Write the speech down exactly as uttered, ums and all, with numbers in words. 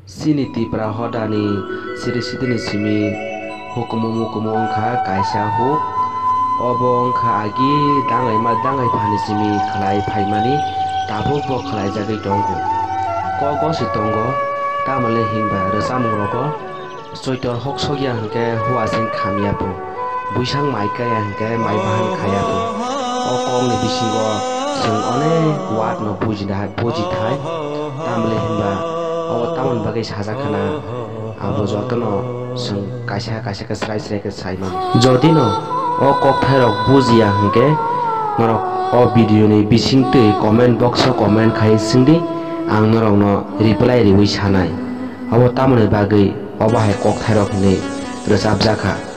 Chini Tipra hodani siri sitini simi hukumu mukumu wngkha kaisa huk. Obo wngkha agi dangaima dangaiphani simi khlai phaimani tabukbo khlaijagwi tongo. Kogo se tongo, tamole hinba rwchapmungrogo Soitor hok sokya hwnkhe huasing khamya pho, buisang mai kaya hwnkhe mai bahan khaya pho. O kokni bisingo chwng onek word no bujina-, buji thai. Tamle hinba o tamoni bagwi sajak khna, abo jotono chwng kaisa kaisa khe srai srai khe sai mano. Jodi no o kokthairok bujiya hwnkhe norok o video ni bisingtwi comment box o comment khai swngdi, ang norokno reply riwi sanai. Obo tamoni bagwi obo hai kokthairok hinwi rwchapjakha.